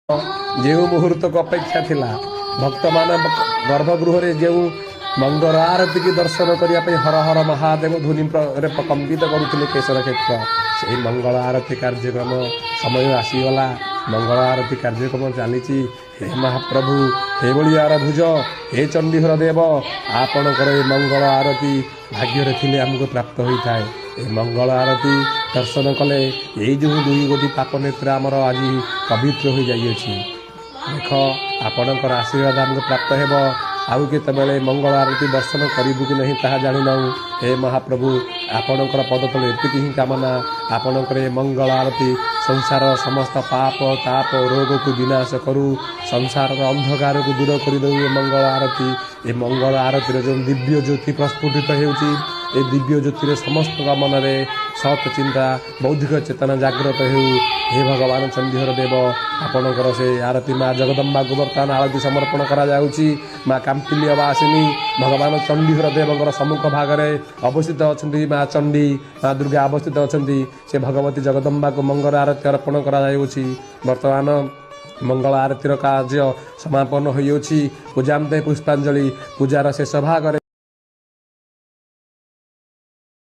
ଯେଉଁ ମୁହୂର୍ତ୍ତକୁ ଅପେକ୍ଷା ଥିଲା, ଭକ୍ତମାନେ ଗର୍ଭଗୃହରେ ଯେଉଁ ମଙ୍ଗଳ ଆରତୀକି ଦର୍ଶନ କରିବା ପାଇଁ ହର ହର ମହାଦେବ ଧ୍ୱନିରେ କମ୍ପିତ କରୁଥିଲେ କେଶର କ୍ଷେତ୍ର, ସେହି ମଙ୍ଗଳ ଆରତୀ କାର୍ଯ୍ୟକ୍ରମ ସମୟ ଆସିଗଲା। ମଙ୍ଗଳ ଆରତୀ କାର୍ଯ୍ୟକ୍ରମ ଚାଲିଛି। ହେ ମହାପ୍ରଭୁ, ହେ ବଳିଆର ଭୁଜ, ହେ ଚଣ୍ଡୀହର ଦେବ, ଆପଣଙ୍କର ଏ ମଙ୍ଗଳ ଆରତୀ ଭାଗ୍ୟରେ ଥିଲେ ଆମକୁ ପ୍ରାପ୍ତ ହୋଇଥାଏ। ଏ ମଙ୍ଗଳ ଆରତୀ ଦର୍ଶନ କଲେ ଏଇ ଯେଉଁ 2 ଗୋଟି ପାପ ନେତ୍ର ଆମର ଆଜି ପବିତ୍ର ହୋଇଯାଇଅଛି। ଦେଖ, ଆପଣଙ୍କର ଆଶୀର୍ବାଦ ଆମକୁ ପ୍ରାପ୍ତ ହେବ। ଆଉ କେତେବେଳେ ମଙ୍ଗଳ ଆରତୀ ଦର୍ଶନ କରିବୁ କି ନାହିଁ ତାହା ଜାଣିନାହୁଁ। ହେ ମହାପ୍ରଭୁ, ଆପଣଙ୍କର ପଦତଳେ ଏତିକି ହିଁ କାମନା, ଆପଣଙ୍କର ଏ ମଙ୍ଗଳ ଆରତୀ ସଂସାରର ସମସ୍ତ ପାପ ତାପ ରୋଗକୁ ବିନାଶ କରୁ, ସଂସାରର ଅନ୍ଧକାରକୁ ଦୂର କରିଦେଉ ଏ ମଙ୍ଗଳ ଆରତୀ। ଏ ମଙ୍ଗଳ ଆରତୀର ଯେଉଁ ଦିବ୍ୟ ଜ୍ୟୋତି ପ୍ରସ୍ଫୁଟିତ ହେଉଛି, ଏ ଦିବ୍ୟ ଜ୍ୟୋତିରେ ସମସ୍ତଙ୍କ ମନରେ ସତ୍ ଚିନ୍ତା, ବୌଦ୍ଧିକ ଚେତନା ଜାଗ୍ରତ ହେଉ। ହେ ଭଗବାନ ଚଣ୍ଡୀହର ଦେବ, ଆପଣଙ୍କର ସେ ଆରତୀ ମା ଜଗଦମ୍ବାକୁ ବର୍ତ୍ତମାନ ଆଳତୀ ସମର୍ପଣ କରାଯାଉଛି। ମା କାମ୍ପିଲ୍ୟ ବାସିନୀ ଭଗବାନ ଚଣ୍ଡୀହର ଦେବଙ୍କର ସମ୍ମୁଖ ଭାଗରେ ଅବସ୍ଥିତ ଅଛନ୍ତି। ମା ଚଣ୍ଡୀ, ମା ଦୁର୍ଗା ଅବସ୍ଥିତ ଅଛନ୍ତି। ସେ ଭଗବତୀ ଜଗଦମ୍ବାକୁ ମଙ୍ଗଳ ଆରତୀ ଅର୍ପଣ କରାଯାଉଛି। ବର୍ତ୍ତମାନ ମଙ୍ଗଳ ଆରତୀର କାର୍ଯ୍ୟ ସମାପନ ହୋଇଅଛି। ପୂଜାନ୍ତେ ପୁଷ୍ପାଞ୍ଜଳି, ପୂଜାର ଶେଷ ଭାଗରେ